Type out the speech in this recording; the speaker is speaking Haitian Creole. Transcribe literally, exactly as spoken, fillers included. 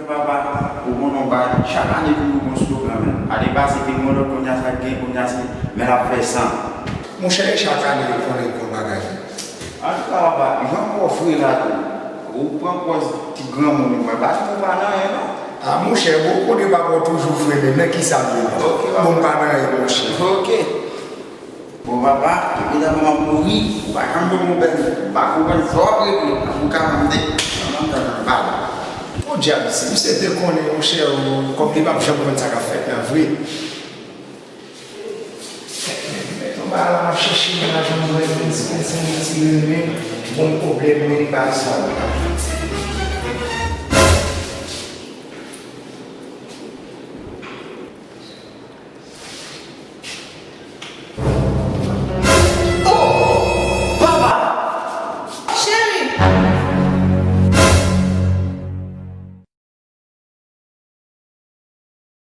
Papa, ou konnen w pa chak ane toujou gon slogan, men. Ane pase te mwen lòt, kounye a sa k gen, kounye a se, men l ap fè san. Monchè, e chak ane yo konnen gon bagay. Antouka, papa, jan w fre la tou, ou pran pòz ti granmoun ou, mwen pa di w pa nan anyen, non. A, monchè, bon, ou konnen papa w toujou fre, men nan kisa m ye la? Ok, papa. Bon, m pa nan anyen, monchè. Ok. Bon, papa, depi lè manman m mouri, ou pa janm ban m nouvèl, m pa konprann sa w ap regle. Antouka, m te, manman m ta nan bal. Podyab, si misye te konnen, monchè, kòm li p ap janm konn sa k ap fèt la vre. Mèt yon bagay la, m ap chèche, men la, jan m wè, men si se yon ti renmen, bon pwoblèm, men li pa sa.